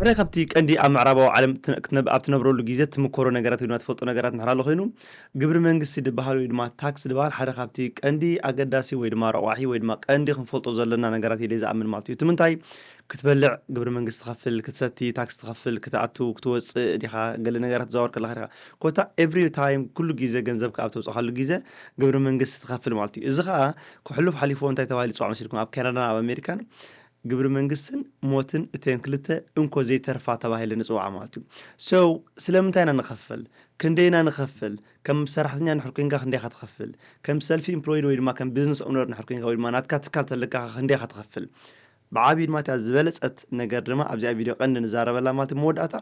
ሓደ ካብቲ ቀንዲ ኣብ ምዕራባዊ ዓለም ትነ- ክትነብ- ኣብ ትነብረሉ ግዜ ትምኮሮ ነገራት ወይ ድማ ትፈልጦ ነገራት እንድሕር ኣሎ ኮይኑ፣ ግብሪ መንግስቲ ዝበሃል ወይ ድማ ታክስ ዝበሃል ሓደ ካብቲ ቀንዲ ኣገዳሲ ወይ ድማ ረቋሒ ወይ ድማ ቀንዲ ክንፈልጦ ዘለና ነገራት ኢለ ዝኣምን ማለት እዩ። እቲ ምንታይ? ክትበልዕ ግብሪ መንግስቲ ትኸፍል፣ ክትሰቲ ታክስ ትኸፍል፣ ክትኣቱ ክትወፅእ ዲኻ፣ ገለ ነገራት ትዛወር ከለኻ ዲኻ፣ ኮታ ኤቭሪ ታይም ኩሉ ግዜ ገንዘብ ካብ ተውፅኻሉ ግዜ ግብሪ መንግስቲ ትኸፍል ማለት እዩ። እዚ ከዓ ክሕሉፍ ሓሊፎ እንታይ ተባሂሉ ይፅዋዕ መሲልኩም ኣብ ካናዳን ኣብ ኣሜሪካን? ግብሪ መንግስትን ሞትን እተን ክልተ እንኮ ዘይተርፋ ተባሂለ ንፅዋዓ ማለት እዩ። So ስለምንታይ ኢና ንኸፍል? ክንደይና ንኸፍል? ከም ሰራሕተኛ ንሕር ኮይንካ ክንደይካ ትኸፍል? ከም ሰልፊ ኢምፕሎይድ ወይ ድማ ከም ቢዝነስ ኦነር ንሕር ኮይንካ ወይ ድማ ናትካ ትካል ተለካ ክንደይካ ትኸፍል? ብዓብዩ ድማ እታ ዝበለፀት ነገር ድማ ኣብዚኣ ቪድዮ ቀንዲ ንዛረበላ ማለት መወዳእታ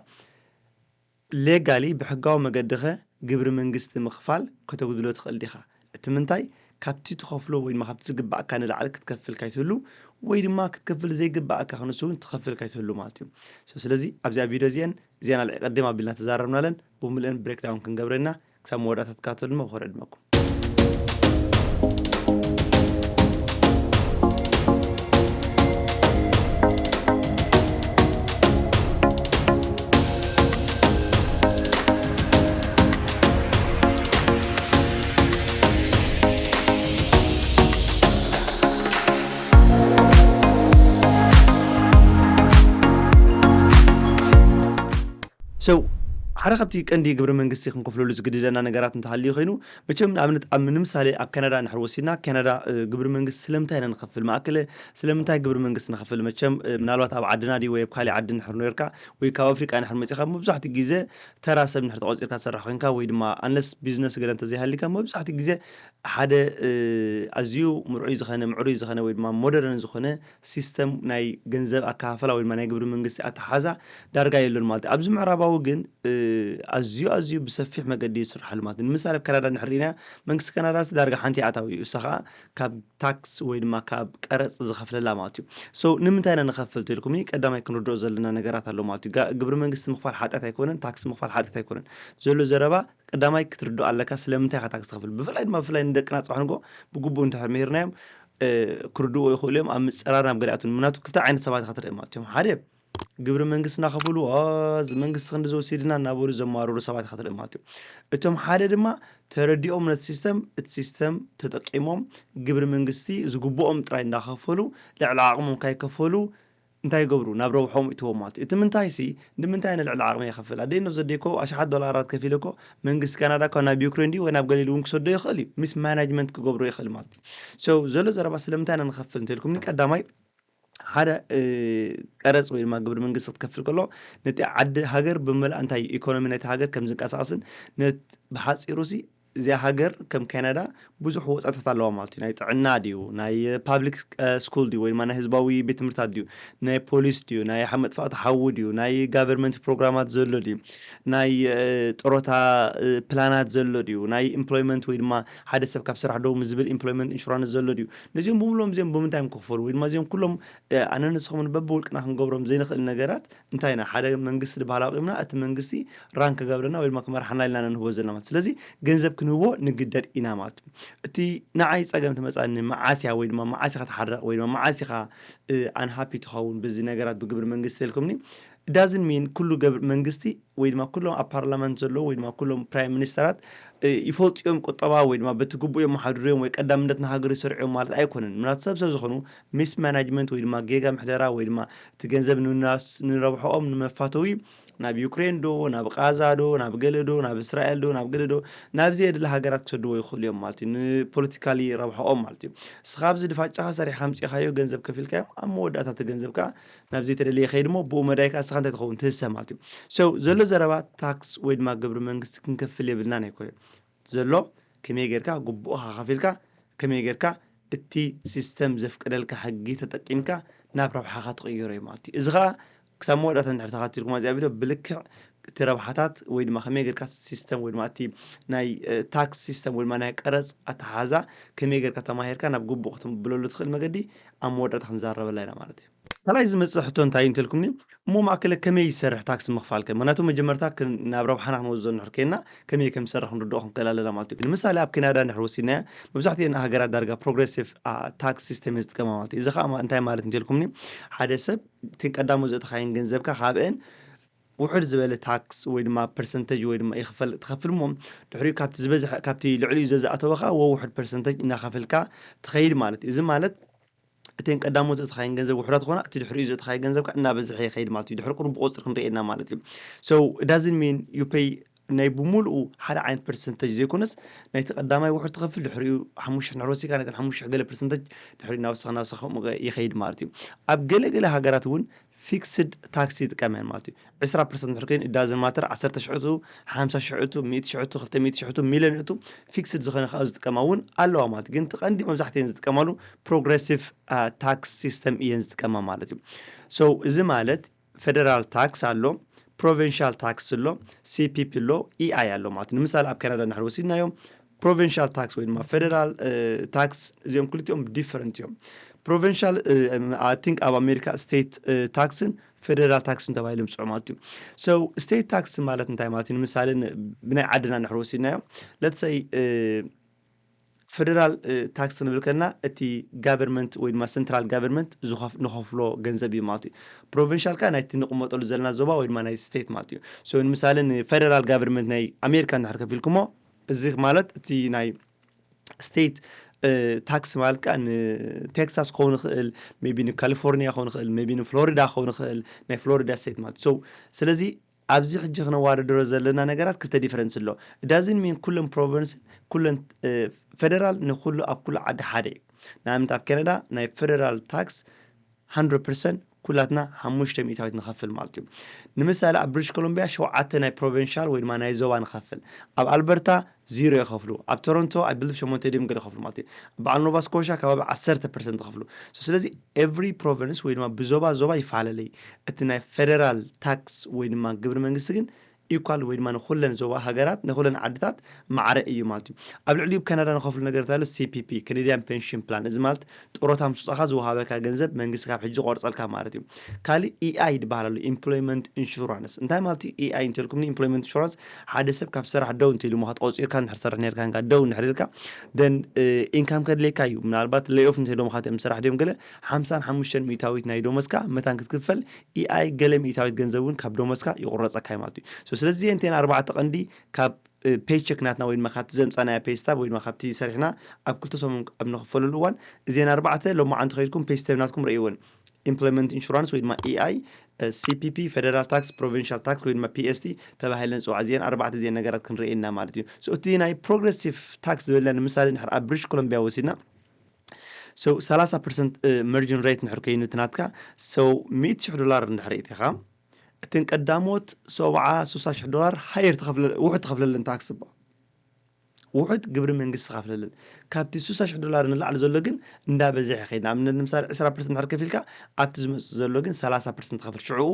ሌጋሊ ብሕጋዊ መገዲ ኸ ግብሪ መንግስቲ ምኽፋል ከተጉድሎ ትኽእል ዲኻ? እቲ ምንታይ? ካብቲ ትኸፍሎ ወይ ድማ ካብቲ ዝግባእካ ንላዕሊ ክትከፍል ካይትህሉ ወይ ድማ ክትከፍል ዘይግባእካ ክንሱ እውን ትኸፍል ካይትህሉ ማለት እዩ። So ስለዚ ኣብዚኣ ቪድዮ እዚአን እዚአን ኣልዒ ቀደም ኣቢልና ተዛረብናለን ብምልእን ብሬክዳውን ክንገብረና ክሳብ መወዳእታ ትካተሉ ድማ ብኸር ዕድመኩም። So ሓደ ካብቲ ቀንዲ ግብሪ መንግስቲ ክንከፍለሉ ዝግድደና ነገራት እንተሃልዩ ኮይኑ፣ መቸም ንኣብነት ኣብ ንምሳሌ ኣብ ካናዳ እንድሕር ወሲድና፣ ካናዳ ግብሪ መንግስቲ ስለምንታይ ኢና ንኸፍል? ማእከለ ስለምንታይ ግብሪ መንግስቲ ንኸፍል? መቸም ምናልባት ኣብ ዓድና ድዩ ወይ ኣብ ካሊእ ዓዲ እንድሕር ነርካ ወይ ካብ ኣፍሪቃ እንድሕር መፂኻ፣ መብዛሕትኡ ግዜ ተራ ሰብ እንድሕር ተቆፂርካ ትሰርሕ ኮይንካ ወይ ድማ ኣንለስ ቢዝነስ ገለ እንተዘይሃሊካ፣ መብዛሕትኡ ግዜ ሓደ ኣዝዩ ምርዑይ ዝኾነ፣ ምዕሩይ ዝኾነ ወይ ድማ ሞደርን ዝኾነ ሲስተም ናይ ገንዘብ ኣከፋፍላ ወይ ድማ ናይ ግብሪ መንግስቲ ኣተሓዛ ዳርጋ የሎን ማለት እዩ። ኣብዚ ምዕራባዊ ግን ኣዝዩ ኣዝዩ ብሰፊሕ መገዲ ይስርሓሉ ማለት እዩ። ንምሳሌ ኣብ ካናዳ እንድሕር ርኢና መንግስቲ ካናዳ ዳርጋ ሓንቲ ኣታዊ እዩ። እሳ ከዓ ካብ ታክስ ወይ ድማ ካብ ቀረፅ ዝኸፍለላ ማለት እዩ። So ንምንታይ ኢና ንኸፍል ተልኩምኒ ቀዳማይ ክንርድኦ ዘለና ነገራት ኣሎ ማለት እዩ። ግብሪ መንግስቲ ምኽፋል ሓጢኣት ኣይኮነን፣ ታክስ ምኽፋል ሓጢኣት ኣይኮነን። ዘሎ ዘረባ ቀዳማይ ክትርድኦ ኣለካ ስለምንታይ ኢኻ ታክስ ትኸፍል። ብፍላይ ድማ ብፍላይ ንደቅና ፅባሕ ንጎ ብግቡእ እንተ መሂርናዮም ክርድእዎ ይኽእሉ እዮም። ኣብ ምፅራር ናብ ገሊኣቱ ምናቱ ክልተ ዓይነት ሰባት ኢኻ ትርኢ ማለት እዮም። ሓደ ግብሪ መንግስቲ እናኸፍሉ እዚ መንግስቲ ክንዲ ዝወሲድና እናበሉ ዘማርሩ ሰባት ኢኻ ትርኢ ማለት እዩ። እቶም ሓደ ድማ ተረዲኦም ነቲ ሲስተም እቲ ሲስተም ተጠቂሞም ግብሪ መንግስቲ ዝግብኦም ጥራይ እንዳኸፈሉ ልዕሊ ዓቕሞም ካይከፈሉ እንታይ ይገብሩ ናብ ረብሖም ይእትዎም ማለት እዩ። እቲ ምንታይ ሲ ንምንታይ ንልዕሊ ዓቕሚ የኸፍል ኣደይ ነው ዘዴኮ ኣሽሓት ዶላራት ከፊለ ኮ መንግስቲ ካናዳ ኮ ናብ ዩክሬን ድዩ ወይ ናብ ገሊል እውን ክሰዶ ይኽእል እዩ። ሚስ ማናጅመንት ክገብሮ ይኽእል ማለት እዩ። So ዘሎ ዘረባ ስለምንታይ ኢና ንኸፍል እንተልኩምኒ ቀዳማይ ሓደ ቀረፅ ወይ ድማ ግብሪ መንግስቲ ክትከፍል ከሎ ነቲ ዓዲ ሃገር ብመልኣ እንታይ ኢኮኖሚ ናይቲ ሃገር ከም ዝንቀሳቀስን ብሓፂሩ ሲ እዚኣ ሃገር ከም ካናዳ ብዙሕ ወፃታት ኣለዋ ማለት እዩ። ናይ ጥዕና ድዩ፣ ናይ ፓብሊክ ስኩል ድዩ ወይ ድማ ናይ ህዝባዊ ቤት ትምህርታት ድዩ፣ ናይ ፖሊስ ድዩ፣ ናይ መጥፋእቲ ሓዊ ድዩ፣ ናይ ጋቨርንመንት ፕሮግራማት ዘሎ ድዩ፣ ናይ ጥሮታ ፕላናት ዘሎ ድዩ፣ ናይ ኢምፕሎይመንት ወይ ድማ ሓደ ሰብ ካብ ስራሕ ደው ዝብል ኢምፕሎይመንት ኢንሹራንስ ዘሎ ድዩ፣ ነዚኦም ብምሎም እዚኦም ብምንታይ እዮም ክኽፈሉ ወይ ድማ እዚኦም ኩሎም ኣነ ንስኹም በብውልቅና ክንገብሮም ዘይንኽእል ነገራት እንታይ ኢና ሓደ መንግስቲ ዝበሃል ኣቂምና እቲ መንግስቲ ራን ክገብረና ወይ ድማ ክመርሓና ኢልና ንህቦ ዘለና ማለት ስለዚ ገንዘብ ክንህቦ ንግደድ ኢና ማለት እዩ። እቲ ንዓይ ፀገም ትመፃኒ መዓስያ ወይ ድማ መዓስ ኢኻ ትሓረቕ ወይ ድማ መዓስ ኢኻ ኣንሃፒ ትኸውን ብዚ ነገራት ብግብሪ መንግስቲ ተልኩምኒ ዳዝን ሚን ኩሉ ገብር መንግስቲ ወይ ድማ ኩሎም ኣብ ፓርላመንት ዘለዉ ወይ ድማ ኩሎም ፕራይም ሚኒስተራት ይፈልጡ እዮም ቁጠባ ወይ ድማ በቲ ግቡእ እዮም መሓድሩ እዮም ወይ ቀዳምነት ንሃገር ይሰርዑ እዮም ማለት ኣይኮነን። ምክንያቱ ሰብ ሰብ ዝኾኑ ሚስ ማናጅመንት ወይ ድማ ጌጋ ምሕደራ ወይ ድማ እቲ ገንዘብ ንረብሖኦም ንመፋተዊ ናብ ዩክሬን ዶ ናብ ቃዛ ዶ ናብ ገለ ዶ ናብ እስራኤል ዶ ናብ ገለ ዶ ናብ ዘየድሊ ሃገራት ክሰድዎ ይኽእሉ እዮም ማለት እዩ። ንፖለቲካሊ ረብሖኦም ማለት እዩ። እስኻ ኣብዚ ድፋጫኻ ሰሪሕካ ኣምፂኻዮ ገንዘብ ከፊልካዮም ኣብ መወዳእታ እቲ ገንዘብ ከዓ ናብ ዘይተደለየ ከይድ እሞ ብኡ መዳይ ከዓ እስኻ እንታይ ትኸውን ትህሰ ማለት እዩ። So ዘሎ ዘረባ ታክስ ወይ ድማ ግብሪ መንግስቲ ክንከፍል የብልናን ኣይኮነን ዘሎ ከመይ ጌርካ ግቡእኻ ከፊልካ ከመይ ጌርካ እቲ ሲስተም ዘፍቅደልካ ሕጊ ተጠቂምካ ናብ ረብሓኻ ትቕይሮ እዩ ማለት እዩ። እዚ ኸዓ ክሳብ መወዳእታ እንድሕር ተኸቲልኩም ኣብዚኣ ቪድዮ ብልክዕ እቲ ረብሓታት ወይ ድማ ከመይ ጌርካ ሲስተም ወይ ድማ እቲ ናይ ታክስ ሲስተም ወይ ድማ ናይ ቀረፅ ኣተሓዛ ከመይ ጌርካ ተማሂርካ ናብ ግቡእ ክትብለሉ ትኽእል መገዲ ኣብ መወዳእታ ክንዛረበላ ኢና ማለት እዩ። ካልኣይ ዝመፅእ ሕቶ እንታይ እዩ እንተልኩምኒ፣ እሞ ማእከለ ከመይ ይሰርሕ ታክስ ምኽፋልከ? ምክንያቱ መጀመርታ ክን-፣ ናብ ረብሓና ክንወስዶ እንድሕር ኮይንና ከመይ ከም ዝሰርሕ ክንርድኦ ክንክእል ኣለና ማለት እዩ። ንምሳሌ ኣብ ካናዳ እንድሕር ወሲድናዮ፣ መብዛሕትኤን ሃገራት ዳርጋ ፕሮግሬሲቭ ታክስ ሲስተም እየን ዝጥቀማ ማለት እዩ። እዚ ከዓ ማ-፣ እንታይ ማለት እንተልኩምኒ፣ ሓደ ሰብ እተን ቀዳሞ ዘእተኻየን ገንዘብካ ካብአን ውሕድ ዝበለ ታክስ ወይ ድማ ፐርሰንተጅ ወይ ድማ ይኽፈል ትኸፍል እሞ፣ ድሕሪኡ ካብቲ ዝበዝሐ፣ ካብቲ ልዕሊኡ ዘዝኣተወ ከዓ ወውሕድ ፐርሰንተጅ እናኸፈልካ ትኸይድ ማለት እዩ። እዚ ማለት እተን ቀዳሞት እትኻየን ገንዘብ ውሕዳት ኾና፣ እቲ ድሕሪኡ ዘእተኻዮ ገንዘብ ከዓ እናበዝሐ ይኸይድ ማለት እዩ። ድሕሪ ቁሩብ ብቁፅሪ ክንርእየና ማለት እዩ። So it doesn't mean you pay ናይ ብምሉኡ ሓደ ዓይነት ፐርሰንተጅ ዘይኮነስ፣ ናይቲ ቀዳማይ ውሕድ ትኸፍል፣ ድሕሪኡ ሓሙሽተ ሽሕ ንሕር ወሲካ፣ ናይተን ሓሙሽተ ሽሕ ገለ ፐርሰንተጅ ድሕሪኡ እናወሰኸ እናወሰኸ ከምኡ ይኸይድ ማለት እዩ። ኣብ ገለ ገለ ሃገራት እውን ፊክስድ ታክስ ይጥቀማ እየን ማለት እዩ። ዕስራ ፐርሰንት ድሕሪ ኮይኑ it doesn't matter፣ ዓሰርተ ሽሕ እቱ፣ ሓምሳ ሽሕ እቱ፣ ሚእቲ ሽሕ እቱ፣ ክልተ ሚእቲ ሽሕ እቱ፣ ሚልዮን እቱ፣ ፊክስድ ዝኾነ ከዓ ዝጥቀማ እውን ኣለዋ ማለት እዩ። ግን እቲ ቀንዲ መብዛሕትኤን ዝጥቀማሉ ፕሮግረሲቭ ታክስ ሲስተም እየን ዝጥቀማ ማለት እዩ። So እዚ ማለት ፌደራል ታክስ ኣሎ፣ ፕሮቪንሻል ታክስ ኣሎ፣ ሲ ፒ ፒ ኣሎ፣ ኢ ኣይ ኣሎ ማለት እዩ። ንምሳሌ ኣብ ካናዳ እንድሕር ወሲድናዮ ፕሮቪንሻል ታክስ ወይ ድማ ፌደራል ታክስ እዚኦም ክልቲኦም ዲፈረንት እዮም። ፕሮቪንሻል፣ I think ኣብ ኣሜሪካ ስቴት ታክስን ፌደራል ታክስን ተባሂሎም ይፅውዑ ማለት እዩ። So ስቴት ታክስ ማለት እንታይ ማለት እዩ? ንምሳሌ ን-፣ ብናይ ዓድና እንድሕር ወሲድናዮ፣ let's say ፌደራል ታክስ ክንብል ከለና እቲ ጋቨርንመንት ወይ ድማ ሰንትራል ጋቨርንመንት ዝኸፍ-፣ ንኸፍሎ ገንዘብ እዩ ማለት እዩ። ፕሮቪንሻል ከዓ ናይቲ ንቕመጠሉ ዘለና ዞባ ወይ ድማ ናይ ስቴት ማለት እዩ። So ንምሳሌ ንፌደራል ጋቨርንመንት ናይ ኣሜሪካ እንድሕር ከፊልኩሞ፣ እዚ ማለት እቲ ናይ ስቴት ታክስ ማለት ከዓ ንቴክሳስ ክኸውን ይኽእል፣ ሜቢ ንካሊፎርኒያ ክኸውን ይኽእል፣ ሜቢ ንፍሎሪዳ ክኸውን ይኽእል፣ ናይ ፍሎሪዳ ስቴት ማለት። So ስለዚ ኣብዚ ሕጂ ክነዋዳድሮ ዘለና ነገራት ክልተ ዲፈረንስ ኣሎ። It doesn't mean ኩለን ፕሮቪንስ፣ ኩለን ፌደራል ንኩሉ ኣብ ኩሉ ዓዲ ሓደ እዩ። ንኣብነት ኣብ ካናዳ ናይ ፌደራል ታክስ ሃንድረድ ፐርሰንት ኩላትና ሓሙሽተ ሚእታዊት ንኸፍል ማለት እዩ። ንምሳሌ ኣብ ብሪቲሽ ኮሎምቢያ ሸውዓተ ናይ ፕሮቪንሻል ወይ ድማ ናይ ዞባ ንኸፍል። ኣብ ኣልበርታ ዚሮ ይኸፍሉ። ኣብ ቶሮንቶ I believe ሸሞንተ ድዮም ገለ ይኸፍሉ ማለት እዩ። በዓል ኖቫ ስኮሻ ከባቢ ዓሰርተ ፐርሰንት ይኸፍሉ። So ስለዚ ኤቭሪ ፕሮቪንስ ወይ ድማ ብዞባ ዞባ ይፈላለይ። እቲ ናይ ፌደራል ታክስ ወይ ድማ ግብሪ መንግስቲ ግን ኢኳል ወይ ድማ ንኹለን ዞባ ሃገራት፣ ንኹለን ዓድታት ማዕረ እዩ ማለት እዩ። ኣብ ልዕሊኡ ኣብ ካናዳ ንኸፍሉ ነገር እንታይ ኣሎ? ሲ ፒ ፒ፣ ካናዲያን ፔንሽን ፕላን። እዚ ማለት ጡረታ ምስ ወፃእካ ዝወሃበካ ገንዘብ መንግስቲ ካብ ሕጂ ዝቆርፀልካ ማለት እዩ። ካልእ ኢ ኣይ ዝበሃል ኣሎ፣ ኢምፕሎይመንት ኢንሹራንስ። እንታይ ማለት እዩ ኢ ኣይ እንተልኩም? ኢምፕሎይመንት ኢንሹራንስ ሓደ ሰብ ካብ ስራሕ ደው እንተኢሉ፣ ምዃት ቆፂርካ እንድሕር ትሰርሕ ነርካ፣ እንካ ደው እንድሕር ኢልካ፣ then ኢንካም ከድልየካ እዩ። ምናልባት ሌይ ኦፍ እንተኢሎም፣ ምዃት እዮም ስራሕ ድዮም ገለ፣ ሓምሳን ሓሙሽተን ሚእታዊት ናይ ደሞዝካ መታን ክትክፈል፣ ኢ ኣይ ገለ ሚእታዊት ገንዘብ እውን ካብ ደሞዝካ ይቑረፀካ እዩ ማለት እዩ። So ስለዚ እዚአን እተን ኣርባዕተ ቀንዲ ካብ ፔይቸክ ናትና ወይ ድማ ካብቲ ዘምፃናያ ፔይ ስታብ ወይ ድማ ካብቲ ሰሪሕና ኣብ ክልተ ሰሙን ኣብ ንኽፈለሉ እዋን፣ እዚአን ኣርባዕተ ሎማዓንቲ ከይድኩም ፔይ ስታብ ናትኩም ረእይወን። ኢምፕሎይመንት ኢንሹራንስ ወይ ድማ ኢ ኣይ፣ ሲ ፒ ፒ፣ ፌደራል ታክስ፣ ፕሮቪንሻል ታክስ ወይ ድማ ፒ ኤስ ቲ ተባሂለን ዝፅዋዓ። እዚአን ኣርባዕተ እዚአን ነገራት ክንርኢ ኢና ማለት እዩ። So እቲ ናይ ፕሮግረሲቭ ታክስ ዝበልና ንምሳሌ እንድሕር ኣብ ብሪቲሽ ኮሎምቢያ ወሲድና፣ So ሰላሳ ፐርሰንት መርጅን ሬት እንድሕር ኮይኑ እቲ ናትካ፣ so ሚእቲ ሽሕ ዶላር እንድሕር እቲኻ፣ እተን ቀዳሞት ሰብዓ ሱሳ ሽሕ ዶላር ሃየር ትኸፍለ-፣ ውሑድ ትኸፍለለን ታክስ እባ። ውሑድ ግብሪ መንግስቲ ትኸፍለለን። ካብቲ ሱሳ ሽሕ ዶላር ንላዕሊ ዘሎ ግን እንዳበዝሐ ይኸይድ። ንኣብነት ንምሳሌ ዕስራ ፐርሰንት እንድሕር ከፊልካ፣ ኣብቲ ዝመጽእ ዘሎ ግን ሰላሳ ፐርሰንት ትኸፍል። ሽዑ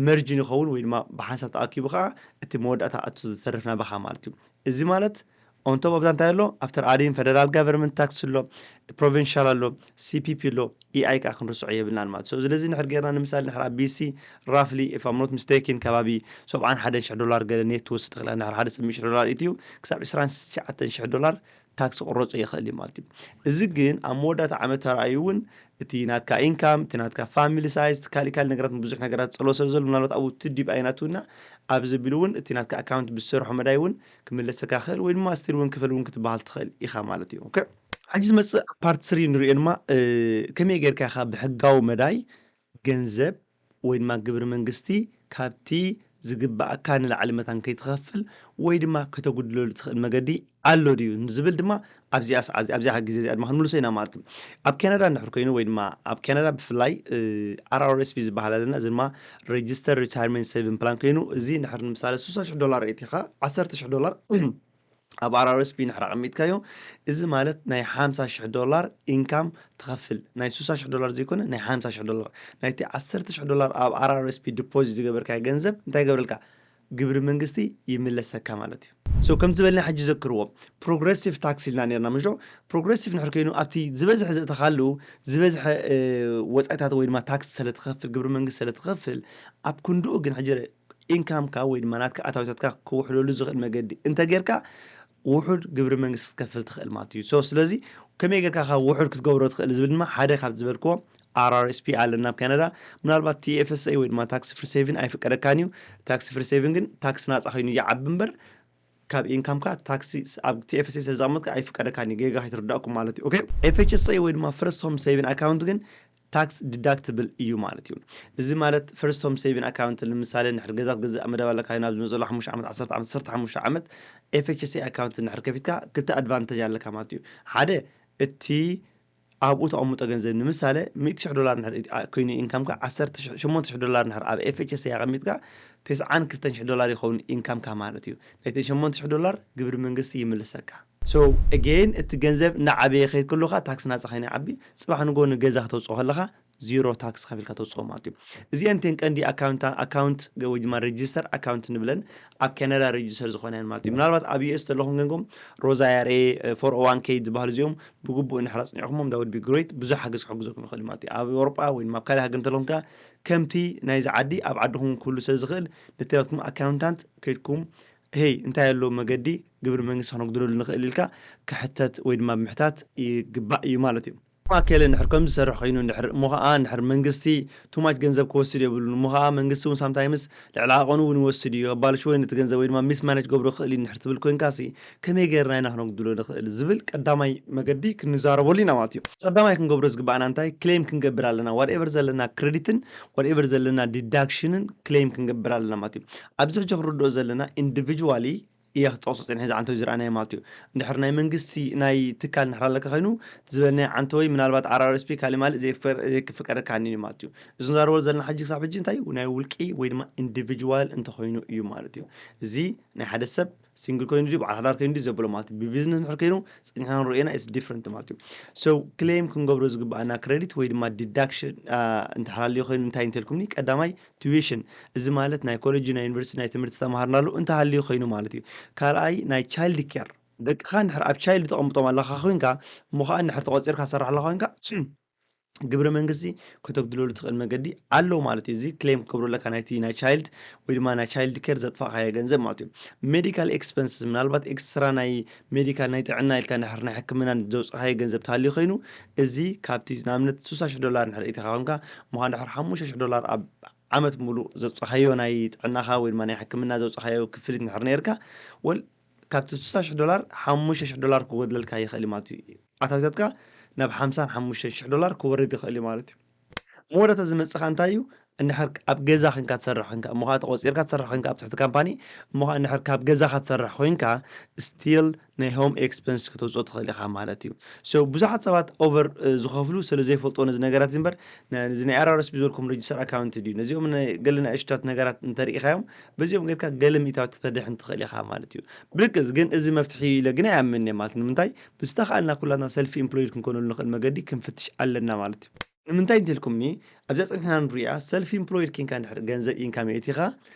መርጅን ይኸውን ወይ ድማ ብሓንሳብ ተኣኪቡ ኸዓ እቲ መወዳእታ ኣቱ ዝተርፍ ናባኻ ማለት እዩ። እዚ ማለት on top of that እንታይ ኣሎ? ኣፍተር ኣዲን ፌደራል ጋቨርንመንት ታክስ ኣሎ፣ ፕሮቪንሻል ኣሎ፣ ሲ ፒ ፒ ኣሎ፣ ኢ ኣይ ከዓ ክንርስዖ የብልናን ማለት። So ስለዚ እንድሕር ጌርና ንምሳሌ እንድሕር ኣብ ቢ ሲ ራፍሊ if I'm not mistaken ከባቢ ሰብዓን ሓደን ሽሕ ዶላር ገለ ኔት ትወስድ ትኽእል። እንድሕር ሓደ ሰብ ሚእቲ ሽሕ ዶላር ኢትዩ ክሳብ ዕስራን ትሽዓተን ሽሕ ዶላር ታክስ ክቑረጾ ይኽእል እዩ ማለት እዩ። እዚ ግን ኣብ መወዳእታ ዓመት ተራእዩ እውን እቲ ናትካ ኢንካም፣ እቲ ናትካ ፋሚሊ ሳይዝ፣ እቲ ካልእ ካልእ ነገራት ብዙሕ ነገራት ጸሎ ስለ ዘሎ ምናልባት ኣብኡ ትዲብ ኣይናትውና ኣብዚ ቢሉ እውን እቲ ናትካ ኣካውንት ብዝሰርሖ መዳይ እውን ክምለሰካ ክእል ወይ ድማ ስቲል እውን ክፈል እውን ክትበሃል ትኽእል ኢኻ ማለት እዩ። ኦኬ። ሕጂ ዝመጽእ ፓርት ስሪ ንሪኦ ድማ፣ እ፣ ከመይ ጌርካ ኢኻ ብሕጋዊ መዳይ ገንዘብ ወይ ድማ ግብሪ መንግስቲ ካብቲ ዝግባኣካ ንላዕሊ መታን ከይትኸፍል ወይ ድማ ከተጉድለሉ ትኽእል መገዲ ኣሎ ድዩ ንዝብል ድማ ኣብዚኣ ሰዓ-፣ ኣብዚኣ ግዜ እዚኣ ድማ ክንምልሶ ኢና ማለት እዩ። ኣብ ካናዳ እንድሕር ኮይኑ ወይ ድማ ኣብ ካናዳ ብፍላይ፣ እ፣ ኣር ኣር ኤስ ፒ ዝበሃል ኣለና። እዚ ድማ ሬጅስተር ሪታይርመንት ሴቪንግ ፕላን ኮይኑ፣ እዚ እንድሕር ንምሳሌ ሱሳ ሽሕ ዶላር እቲኻ፣ ዓሰርተ ሽሕ ዶላር ኣብ ኣር ኣር ኤስ ፒ እንድሕር ኣቐሚጥካዮ፣ እዚ ማለት ናይ ሓምሳ ሽሕ ዶላር ኢንካም ትኸፍል። ናይ ሱሳ ሽሕ ዶላር ዘይኮነ፣ ናይ ሓምሳ ሽሕ ዶላር። ናይቲ ዓሰርተ ሽሕ ዶላር ኣብ ኣር ኣር ኤስ ፒ ዲፖዚት ዝገበርካዮ ገንዘብ እንታይ ይገብረልካ? ግብሪ መንግስቲ ይምለሰካ ማለት እዩ። So ከምቲ ዝበልና ሕጂ ዘክርዎ፣ ፕሮግረሲቭ ታክስ ኢልና ነርና ምሾ። ፕሮግረሲቭ ንሕር ኮይኑ ኣብቲ ዝበዝሐ ዘእተኻሉ ዝበዝሐ ወፃኢታት ወይ ድማ ታክስ ስለትኸፍል፣ ግብሪ መንግስቲ ስለትኸፍል፣ ኣብ ክንድኡ ግን ሕጂ ኢንካምካ ወይ ድማ ናትካ ኣታዊታትካ ክውሕደሉ ዝኽእል መገዲ እንተጌርካ ውሑድ ግብሪ መንግስቲ ክትከፍል ትኽእል ማለት እዩ። So ስለዚ ከመይ ጌርካ ካብ ውሑድ ክትገብሮ ትኽእል ዝብል ድማ ሓደ ካብ ዝበልክዎ RRSP ኣለና ኣብ ካናዳ። ምናልባት TFSA ወይ ድማ ታክስ ፍሪ ሴቪን ኣይፍቀደካን እዩ። ታክስ ፍሪ ሴቪን ግን ታክስ ናፃ ኮይኑ ይዓቢ እምበር ካብ ኢንካምካ ታክሲ ኣብ TFSA ስለዘቐመጥካ ኣይፍቀደካን እዩ። ጌጋ ከይትርዳእኩም ማለት እዩ። Okay? FHSA ወይ ድማ ፈርስት ሆም ሴቪን ኣካውንት ግን ታክስ ዲዳክትብል እዩ ማለት እዩ። እዚ ማለት ፈርስት ሆም ሴቪን ኣካውንት ንምሳሌ ንሕር ገዛ ትገዝእ መደብ ኣለካ ናብ ዝመፅሎ ሓሙሽተ ዓመት ዓሰርተ ዓመት ዓሰርተ ሓሙሽተ ዓመት FHSA ኣካውንት ንሕር ከፊትካ ክልተ ኣድቫንቴጅ ኣለካ ማለት እዩ። ሓደ እቲ ኣብኡ ተቐምጦ ገንዘብ ንምሳሌ ሚእቲ ሽሕ ዶላር እንድሕር ኮይኑ ኢንካምካ ዓሰርተ ሽሕ ሸሞንተ ሽሕ ዶላር እንድሕር ኣብ FHSA ኣቐሚጥካ ተስዓን ክልተን ሽሕ ዶላር ይኸውን ኢንካምካ ማለት እዩ። ነቲ ሸሞንተ ሽሕ ዶላር ግብሪ መንግስቲ ይምልሰካ። So again እቲ ገንዘብ እናዓበየ ከይድ ከለኻ ታክስ ናፃ ከይነ ዓቢ ፅባሕ ንጎ ንገዛ ከተውፅኦ ከለኻ ዚሮ ታክስ ከፊልካ ተውፅኦ ማለት እዩ። እዚአን እተን ቀንዲ ኣካውንት ኣካውንት ወይ ድማ ሬጅስተር ኣካውንት ንብለን ኣብ ካናዳ ሬጅስተር ዝኾነ ማለት እዩ። ምናልባት ኣብ US ተለኹም ገንጎም ሮዛ IRA ፎር ኦ ዋን ኬ ዝበሃሉ እዚኦም ብግቡእ እንድሕር ኣፅኒዕኹሞም that would be great ብዙሕ ሓገዝ ክሕግዘኩም ይኽእል ማለት እዩ። ኣብ ኤውሮጳ ወይ ድማ ኣብ ካልእ ሃገር እንተለኹም ከኣ ከምቲ ናይዚ ዓዲ ኣብ ዓድኹም ክህሉ ስለ ዝኽእል ነቲ ናትኩም ኣካውንታንት ከይድኩም ሄይ እንታይ ኣሎ መገዲ ግብሪ መንግስቲ ክነጉድለሉ ንኽእል ኢልካ ክሕተት ወይ ድማ ብምሕታት ይግባእ እዩ ማለት እዩ። ማከለ እንድሕር ከም ዝሰርሕ ኮይኑ እንድሕር እሞ ከዓ እንድሕር መንግስቲ ቱማች ገንዘብ ክወስድ የብሉን እሞ ከዓ መንግስቲ እውን ሳምታይምስ ልዕሊ ዓቐኑ እውን ይወስድ እዩ ኣባልሽወ ነቲ ገንዘብ ወይ ድማ ሚስ ማነጅ ገብሮ ክእል እዩ እንድሕር ትብል ኮይንካ ሲ ከመይ ገይርና ኢና ክነጉድሎ ንኽእል ዝብል ቀዳማይ መገዲ ክንዛረበሉ ኢና ማለት እዩ። ቀዳማይ ክንገብሮ ዝግባኣና እንታይ ክሌም ክንገብር ኣለና ዋትኤቨር ዘለና ክሬዲትን ዋትኤቨር ዘለና ዲዳክሽንን ክሌም ክንገብር ኣለና ማለት እዩ። ኣብዚ ሕጂ ክንርድኦ ዘለና ኢንዲቪጁዋሊ እያ ክጠቕሶ ፀኒሐ እዚ ዓንተወይ ዝረኣናዮ ማለት እዩ። እንድሕር ናይ መንግስቲ ናይ ትካል እንድሕር ኣለካ ኮይኑ ዝበልናዮ ዓንተወይ ምናልባት RRSP ካሊእ ማልእ ዘይፍቀደካኒ እዩ ማለት እዩ። እዚ ንዛረበሉ ዘለና ሕጂ ክሳብ ሕጂ እንታይ እዩ ናይ ውልቂ ወይ ድማ ኢንዲቪጁዋል እንተኮይኑ እዩ ማለት እዩ። እዚ ናይ ሓደ ሰብ ሲንግል ኮይኑ ድዩ በዓል ሓዳር ኮይኑ ድዩ ዘብሎ ማለት እዩ። ብቢዝነስ እንድሕር ኮይኑ ፀኒሕና ንርእዮና ኢትስ ዲፍረንት ማለት እዩ። So ክሌም ክንገብሮ ዝግባኣና ክሬዲት ወይ ድማ ዲዳክሽን እንተሓላልዮ ኮይኑ እንታይ እንተልኩምኒ ቀዳማይ ቱዊሽን እዚ ማለት ናይ ኮሌጅ ናይ ዩኒቨርሲቲ ናይ ትምህርቲ ዝተማሃርናሉ እንተሃልዩ ኮይኑ ማለት እዩ። ካልኣይ ናይ ቻይልድ ኬር ደቅኻ እንድሕር ኣብ ቻይልድ ተቐምጦም ኣለኻ ኮይንካ እሞ ከዓ እንድሕር ተቆፂርካ ትሰርሕ ኣለኻ ኮይንካ ግብሪ መንግስቲ ከተጉድለሉ ትኽእል መገዲ ኣለዉ ማለት እዩ። እዚ ክሌም ክትገብሮ ኣለካ ናይቲ ናይ ቻይልድ ወይ ድማ ናይ ቻይልድ ኬር ዘጥፋእካዮ ገንዘብ ማለት እዩ። ሜዲካል ኤክስፐንስስ ምናልባት ኤክስትራ ናይ ሜዲካል ናይ ጥዕና ኢልካ እንድሕር ናይ ሕክምና ዘውፅእካዮ ገንዘብ ተሃልዩ ኮይኑ እዚ ካብቲ ንኣብነት ስሳ ሽሕ ዶላር እንድሕር ኢትኻ ኮንካ እሞ ከዓ እንድሕር ሓሙሽተ ሽሕ ዶላር ኣብ ዓመት ሙሉእ ዘውፅእካዮ ናይ ጥዕናኻ ወይ ድማ ናይ ሕክምና ዘውፅእካዮ ክፍሊት እንድሕር ነይርካ ወል ካብቲ ስሳ ሽሕ ዶላር ሓሙሽተ ሽሕ ዶላር ክጎድለልካ ይኽእል እዩ ማለት እዩ። ኣታዊታትካ ናብ ሓምሳን ሓሙሽተን ሽሕ ዶላር ክወርድ ይኽእል እዩ ማለት እዩ። መወዳእታ ዝመፅኻ እንታይ እዩ? እንድሕር ኣብ ገዛ ኮንካ ትሰርሕ ኮንካ እሞ ከዓ ተቆፂርካ ትሰርሕ ኮንካ ኣብ ትሕቲ ካምፓኒ እሞ ከዓ እንድሕር ካብ ገዛኻ ትሰርሕ ኮይንካ ስቲል ናይ ሆም ኤክስፐንስ ከተውፅኦ ትኽእል ኢኻ ማለት እዩ። So ብዙሓት ሰባት ኦቨር ዝኸፍሉ ስለ ዘይፈልጥዎ ነዚ ነገራት እዚ እምበር ነዚ ናይ RRSP ዝበልኩም ሬጅስተር ኣካውንት ድዩ ነዚኦም ገለ ናይ እሽታት ነገራት እንተርኢኻዮም በዚኦም ጌርካ ገለ ሚእታዊት ክተድሕን ትኽእል ኢኻ ማለት እዩ። ብርግፅ ግን እዚ መፍትሒ ኢለ ግን ኣይኣምንን እየ ማለት ንምንታይ ብዝተኻእልና ኩላትና ሰልፊ ኢምፕሎይድ ክንኮነሉ ንኽእል መገዲ ክንፍትሽ ኣለና ማለት እዩ። ንምንታይ እንተልኩምኒ ኣብዛ ፀኒሕና ንሪኣ ሰልፊ ኢምፕሎይድ ኬንካ እንድሕር ገንዘብ ኢንካም የእቲኻ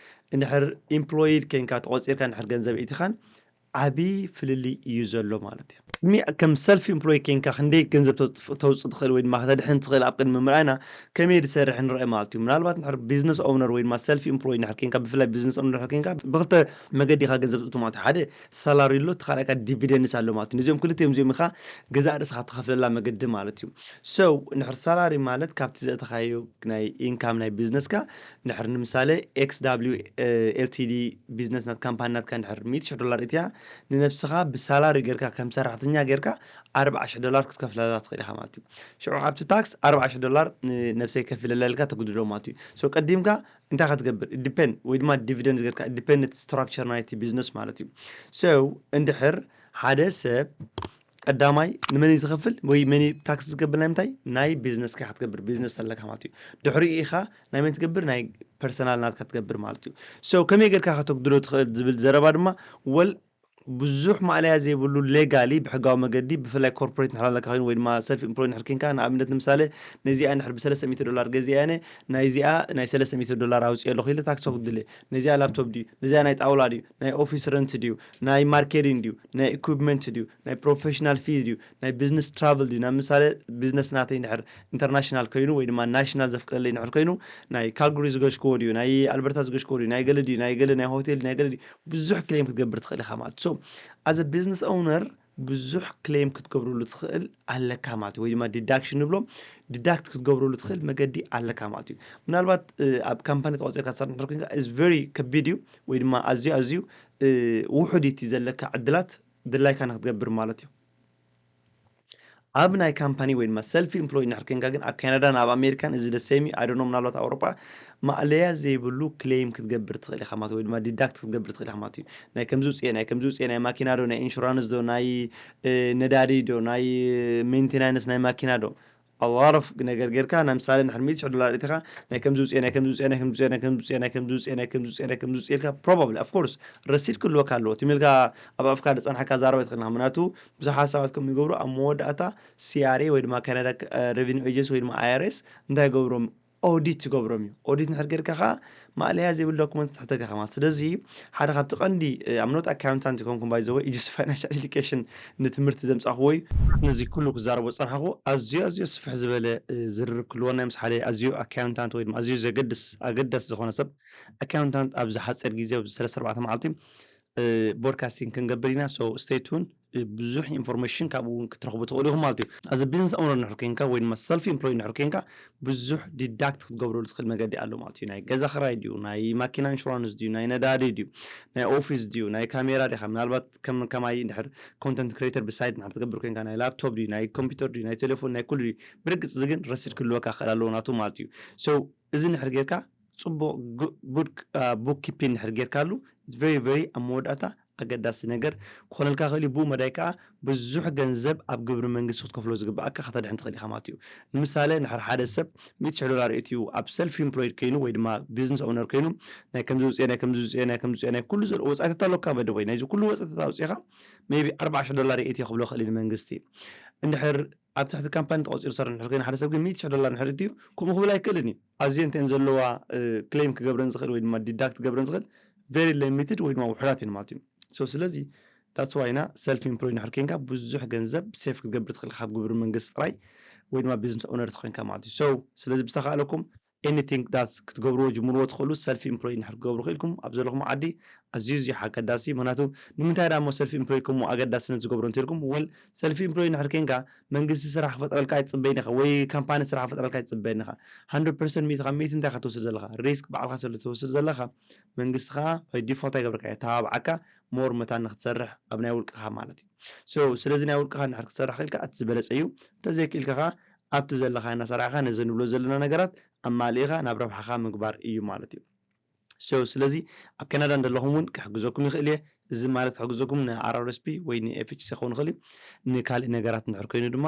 እንድሕር ኢምፕሎይድ ኬንካ ተቆፂርካ እንድሕር ገንዘብ የእቲኻን ዓብዪ ፍልልይ እዩ ዘሎ ማለት እዩ። ቅድሚ ከም ሰልፍ ኢምፕሎይ ኬንካ ክንደይ ገንዘብ ተውፅእ ትኽእል ወይ ድማ ከተድሕን ትኽእል ኣብ ቅድሚ ምርኣይና ከመይ ዝሰርሕ ንርአ ማለት እዩ። ምናልባት ንሕር ቢዝነስ ኦውነር ወይ ድማ ሰልፍ ኢምፕሎይ ንሕር ኬንካ ብፍላይ ቢዝነስ ኦውነር ንሕር ኬንካ ብክልተ መገዲ ኢኻ ገንዘብ ትእቱ ማለት እዩ። ሓደ ሳላሪ ኣሎ እቲ ካልኣይ ዲቪደንስ ኣሎ ማለት እዩ። ነዚኦም ክልቲኦም እዚኦም ኢኻ ገዛእ ርእስኻ ትኸፍለላ መገዲ ማለት እዩ። So ንሕር ሳላሪ ማለት ካብቲ ዘእተኻዮ ናይ ኢንካም ናይ ቢዝነስካ ንድሕር ንምሳሌ XW LTD ቢዝነስ ናት ካምፓኒ ናትካ ንድሕር ሚእቲ ሽሕ ዶላር እትያ ንነብስኻ ብሳላሪ ጌርካ ከም ሰራሕተኛ ጌርካ ኣርብዓ ሽሕ ዶላር ክትከፍለላ ትኽእል ኢኻ ማለት እዩ። ሽዑ ካብቲ ታክስ ኣርብዓ ሽሕ ዶላር ንነብሰይ ከፊለላ ኢልካ ተግድዶ ማለት እዩ። So ቀዲምካ እንታይ ክትገብር ዲፔንድ ወይ ድማ ዲቪደንስ ጌርካ ዲፔንደንት ስትራክቸር ናይቲ ቢዝነስ ማለት እዩ። So እንድሕር ሓደ ሰብ ቀዳማይ ንመን እዩ ዝኸፍል ወይ መን እዩ ታክስ ዝገብር ናይ ምንታይ ናይ ቢዝነስ ካ ክትገብር ቢዝነስ ኣለካ ማለት እዩ። ድሕሪኡ ኢኻ ናይ መን ትገብር ናይ ፐርሰናል ናትካ ትገብር ማለት እዩ። So ከመይ ጌርካ ከተጉድሎ ትኽእል ዝብል ዘረባ ድማ ወል ብዙሕ ማእለያ ዘይብሉ ሌጋሊ ብሕጋዊ መገዲ ብፍላይ ኮርፖሬት ንሕር ኣለካ ኮይኑ ወይ ድማ ሰልፍ ኢምፕሎይ ንሕር ኬንካ ንኣብነት ንምሳሌ ነዚኣ ንሕር ብ300 ዶላር ገዚኣ ኣነ ናይዚኣ ናይ 300 ዶላር ኣውፅኦ ኣለኹ ኢለ ታክስ ክፍል ነዚኣ ላፕቶፕ ድዩ ነዚኣ ናይ ጣውላ ድዩ ናይ ኦፊስ ረንት ድዩ ናይ ማርኬቲንግ ድዩ ናይ ኢኩፕመንት ድዩ ናይ ፕሮፌሽናል ፊ ድዩ ናይ ቢዝነስ ትራቭል ድዩ ናብ ምሳሌ ቢዝነስ ናተይ ንሕር ኢንተርናሽናል ኮይኑ ወይ ድማ ናሽናል ዘፍቅደለይ ንሕር ኮይኑ ናይ ካልግሪ ዝገሽክዎ ድዩ ናይ ኣልበርታ ዝገሽክዎ ድዩ ናይ ገለ ድዩ ናይ ገለ ናይ ሆቴል ናይ ገለ ድዩ ብዙሕ ክሌም ክትገብር ትኽእል ኢኻ ማለት so as a business owner ብዙሕ ክሌም ክትገብርሉ ትኽእል ኣለካ ማለት እዩ ወይ ድማ ዲዳክሽን ንብሎ ዲዳክት ክትገብርሉ ትኽእል መገዲ ኣለካ ማለት እዩ ምናልባት ኣብ ካምፓኒ ተቆፂርካ ትሰርሕ እንድሕር ኮይንካ is very ከቢድ እዩ ወይ ድማ ኣዝዩ ኣዝዩ ውሑድ እቲ ዘለካ ዕድላት ድላይካ ንክትገብር ማለት እዩ ኣብ ናይ ካምፓኒ ወይ ድማ ሰልፍ ኢምፕሎይ እንድሕር ኮይንካ ግን ኣብ ካናዳን ኣብ ኣሜሪካን እዚ ደሰሚ ኣይዶኖ ምናልባት ኣውሮጳ ማእለያ ዘይብሉ ክሌም ክትገብር ትኽእል ኢኻ ማለት ወይ ድማ ዲዳክት ክትገብር ትኽእል ኢኻ ማለት እዩ ናይ ከምዚ ውፅኤ ናይ ከምዚ ውፅኤ ናይ ማኪና ዶ ናይ ኢንሹራንስ ዶ ናይ ነዳዲ ዶ ናይ ሜንቴናንስ ናይ ማኪና ዶ ኣዋረፍ ነገር ጌርካ ናይ ምሳሌ ንድሕር ሚእቲ ሽሕ ዶላር እቲኻ ናይ ከምዚ ውፅኤ ናይ ከምዚ ውፅኤ ናይ ከምዚ ውፅኤ ናይ ከምዚ ውፅኤ ናይ ከምዚ ውፅኤ ናይ ከምዚ ውፅኤ ናይ ከምዚ ውፅኤ ኢልካ probably of course ረሲድ ክህልወካ ኣለዎ ትም ኢልካ ኣብ ኣፍካ ዝፀንሓካ ዛረባ ትኽእልና ምክንያቱ ብዙሓት ሰባት ከም ይገብሩ ኣብ መወዳእታ ሲኣርኤ ወይ ድማ ካናዳ revenue agency ወይ ድማ ኣይኣርኤስ እንታይ ይገብሮም ኦዲት ትገብሮም እዩ ኦዲት ንድሕር ጌርካ ከዓ ማእለያ ዘይብሉ ዶኩመንት ትሕተካ ማለት ስለዚ ሓደ ካብቲ ቀንዲ I'm not accountant ይኮንኩም by the way just financial education ንትምህርቲ ዘምፃእክዎ እዩ ነዚ ኩሉ ክዛረቦ ዝፀናሕኩ ኣዝዩ ኣዝዩ ስፍሕ ዝበለ ዝርርብ ክህልወና ምስ ሓደ ኣዝዩ ኣካውንታንት ወይ ድማ ኣዝዩ ዘገድስ ኣገዳሲ ዝኾነ ሰብ ኣካውንታንት ኣብዚ ሓፂር ግዜ ኣብዚ ሰለስተ ኣርባዕተ መዓልቲ ቦድካስቲንግ ክንገብር ኢና so stay tuned ብዙሕ ኢንፎርሜሽን ካብኡ እውን ክትረኽቡ ትኽእሉ ኢኹም ማለት እዩ as a business owner ንድሕር ኮይንካ ወይ ድማ ሰልፍ ኢምፕሎይ ንድሕር ኮይንካ ብዙሕ ዲዳክት ክትገብረሉ ትኽእል መገዲ ኣሎ ማለት እዩ ናይ ገዛ ክራይ ድዩ ናይ ማኪና ኢንሹራንስ ድዩ ናይ ነዳዲ ድዩ ናይ ኦፊስ ድዩ ናይ ካሜራ ዲኻ ምናልባት ከም ከማይ እንድሕር ኮንተንት ክሬተር ብሳይድ ንድሕር ትገብር ኮይንካ ናይ ላፕቶፕ ድዩ ናይ ኮምፒውተር ድዩ ናይ ቴሌፎን ናይ ኩሉ ድዩ ብርግፅ እዚ ግን ረሲድ ክህልወካ ክኽእል ኣለዎ ናቱ ማለት እዩ so እዚ እንድሕር ጌርካ ፅቡቅ good bookkeeping እንድሕር ጌርካሉ very very ኣብ መወዳእታ ኣገዳሲ ነገር ክኾነልካ ክእል እዩ ብኡ መዳይ ከዓ ብዙሕ ገንዘብ ኣብ ግብሪ መንግስቲ ክትከፍሎ ዝግብኣካ ከተድሕን ትኽእል ኢኻ ማለት እዩ ንምሳሌ ንድሕር ሓደ ሰብ ሚእቲ ሽሕ ዶላር እትዩ ኣብ ሰልፍ ኢምፕሎይድ ኮይኑ ወይ ድማ ቢዝነስ ኦነር ኮይኑ ናይ ከምዚ ውፅኤ ናይ ከምዚ ውፅኤ ናይ ከምዚ ውፅኤ ናይ ኩሉ ዘሎ ወፃኢታት ኣለካ በደ ወይ ናይዚ ኩሉ ወፃኢታት ኣውፅኢኻ maybe ኣርባዓ ሽሕ ዶላር እየ እትዮ ክብሎ ክእል እዩ ንመንግስቲ እንድሕር ኣብ ትሕቲ ካምፓኒ ተቆፂሩ ዝሰርሕ እንድሕር ኮይኑ ሓደ ሰብ ግን ሚእቲ ሽሕ ዶላር እንድሕር እትዩ ከምኡ ክብል ኣይክእልን እዩ ኣዝየን እተን ዘለዋ ክሌም ክገብረን ዝኽእል ወይ ድማ ዲዳክት ክገብረን ዝኽእል very limited ወይ ድማ ውሑዳት እየን ማለት እዩ so ስለዚ that's why ኢና ሰልፍ ኢምፕሎይ እንድሕር ኮይንካ ብዙሕ ገንዘብ ሴፍ ክትገብር ትኽእል ካብ ግብሪ መንግስቲ ጥራይ ወይ ድማ ቢዝነስ ኦነር ተኮይንካ ማለት እዩ so ስለዚ ብዝተኻእለኩም anything that ክትገብርዎ ጅምርዎ ትኽእሉ ሰልፍ ኢምፕሎይ እንድሕር ክትገብሩ ክኢልኩም ኣብ ዘለኹም ዓዲ ኣዝዩ እዚ ሓገዳሲ ምክንያቱ ንምንታይ ዳሞ ሰልፍ ኢምፕሎይ ከምኡ ኣገዳስነት ዝገብሮ እንተልኩም ወል ሰልፍ ኢምፕሎይ እንድሕር ኮይንካ መንግስቲ ስራሕ ክፈጥረልካ ኣይትፅበይን ኢኻ ወይ ካምፓኒ ስራሕ ክፈጥረልካ ኣይትፅበይን ኢኻ hundred percent ሚእቲ ካብ ሚእቲ እንታይ ክትወስድ ዘለኻ ሪስክ ባዕልካ ስለ ትወስድ ዘለኻ መንግስቲ ከዓ by default ኣይገብረካ እየ ተባብዓካ more መታን ንክትሰርሕ ኣብ ናይ ውልቅኻ ማለት እዩ so ስለዚ ናይ ውልቅኻ እንድሕር ክትሰርሕ ክኢልካ እቲ ዝበለፀ እዩ እንተዘይክኢልካ ከዓ ኣብቲ ዘለኻ እናሰራሕኻ ነዚ ንብሎ ዘለና ነገራት ኣማሊእኻ ናብ ረብሓኻ ምግባር እዩ ማለት እዩ so ስለዚ ኣብ ካናዳ እንደለኹም እውን ክሕግዘኩም ይኽእል እየ እዚ ማለት ክሕግዘኩም ን RRSP ወይ ን FHC ክኸውን ይኽእል እዩ ንካልእ ነገራት እንድሕር ኮይኑ ድማ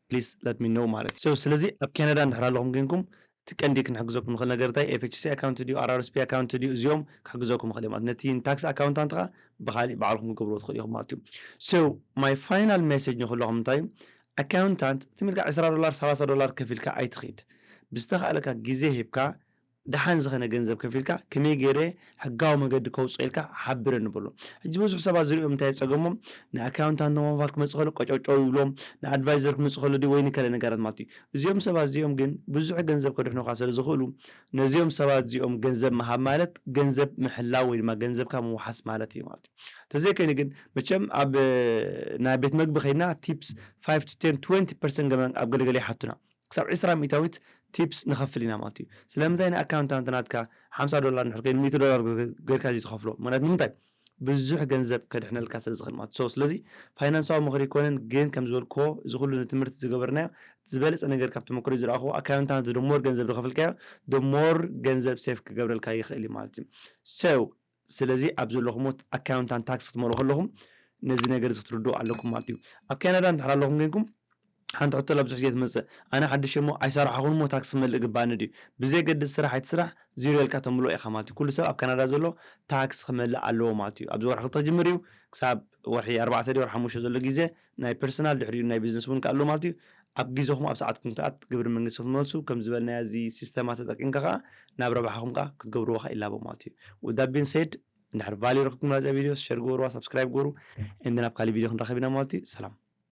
please let me know ማለት እዩ so ስለዚ ኣብ ካናዳ እንድሕር ኣለኹም ኮይንኩም እቲ ቀንዲ ክንሕግዘኩም ንኽእል ነገር እንታይ FHC ኣካውንት ድዩ RRSP ኣካውንት ድዩ እዚኦም ክሕግዘኩም ይኽእል እዮም ነቲ ታክስ ኣካውንታንትኻ ብካሊእ ባዕልኹም ክገብርዎ ትኽእል ኢኹም ማለት እዩ so my final message ንክለኹም እንታይ እዩ ኣካውንታንት ትም ኢልካ ዕስራ ዶላር ሰላሳ ዶላር ከፊልካ ኣይትኺድ ብዝተኻእለካ ግዜ ሂብካ ደሓን ዝኸነ ገንዘብ ከፊልካ ከመይ ገይረ ሕጋዊ መገዲ ከውፅኤልካ ሓብረኒ በሎ ሕጂ ብዙሕ ሰባት ዝሪኦም እንታይ ፀገሞም ንኣካውንታንት ንምንፋር ክመፅእ ከሎ ቀጨውጨው ይብሎም ንኣድቫይዘር ክመፅእ ከሎ ድዩ ወይ ንከለ ነገራት ማለት እዩ እዚኦም ሰባት እዚኦም ግን ብዙሕ ገንዘብ ከድሕኑኻ ስለ ዝኽእሉ ነዚኦም ሰባት እዚኦም ገንዘብ ምሃብ ማለት ገንዘብ ምሕላው ወይ ድማ ገንዘብካ ምውሓስ ማለት እዩ ማለት እዩ ተዘይከይኑ ግን መቸም ኣብ ናይ ቤት መግቢ ከይድና ቲፕስ five to ten twenty percent ገመን ኣብ ገለገለ ይሓቱና ክሳብ ዕስራ ሚእታዊት ቲፕስ ንኸፍል ኢና ማለት እዩ ስለምንታይ ንኣካውንታንት ናትካ ሓምሳ ዶላር ንሕር ኮይኑ ሚእቲ ዶላር ገርካ እዚ ትኸፍሎ ምክንያት ንምንታይ ብዙሕ ገንዘብ ከድሕነልካ ስለ ዝኽእል ማለት so ስለዚ ፋይናንሳዊ ምኽሪ ይኮነን ግን ከም ዝበልክዎ እዚ ኩሉ ንትምህርቲ ዝገበርናዮ ዝበለፀ ነገር ካብ ተመክሮ ዝረኣኽዎ ኣካውንታንት the more ገንዘብ ዝኸፍልካዮ the more ገንዘብ ሴፍ ክገብረልካ ይኽእል እዩ ማለት እዩ so ስለዚ ኣብ ዘለኹም ኣካውንታንት ታክስ ክትመልኡ ከለኹም ነዚ ነገር እዚ ክትርድኡ ኣለኩም ማለት እዩ ኣብ ካናዳ እንድሕር ኣለኹም ኮይንኩም ሓንቲ ሕቶ ላ ብዙሕ ግዜ ትመፅእ፣ ኣነ ሓድሽ እሞ ኣይሰራሕኹን እሞ ታክስ ክመልእ ግባኒ ድዩ? ብዘየገድስ ስራሕ ኣይትስራሕ፣ ዚሮ ኢልካ ተምልኦ ኢኻ ማለት እዩ። ኩሉ ሰብ ኣብ ካናዳ ዘሎ ታክስ ክመልእ ኣለዎ ማለት እዩ። ኣብዚ ወርሒ ክልተ ክጅምር እዩ፣ ክሳብ ወርሒ ኣርባዕተ ድዩ ወርሒ ሓሙሽተ ዘሎ ግዜ ናይ ፐርሰናል፣ ድሕሪኡ ናይ ቢዝነስ እውን ከ ኣሎ ማለት እዩ። ኣብ ግዜኹም ኣብ ሰዓትኩም ክኣት ግብሪ መንግስቲ ክትመልሱ ከም ዝበልናዮ እዚ ሲስተማት ተጠቂምካ ከዓ ናብ ረብሓኹም ከዓ ክትገብርዎ ከዓ ይላቦ ማለት እዩ። With that being said፣ እንድሕር ቫልዩ ረኽብኩም ናዛ ቪድዮ ሸር ግበርዋ፣ ሳብስክራይብ ግበሩ። እንድ ናብ ካሊእ ቪድዮ ክንራኸብ ኢና ማለት እዩ። ሰላም።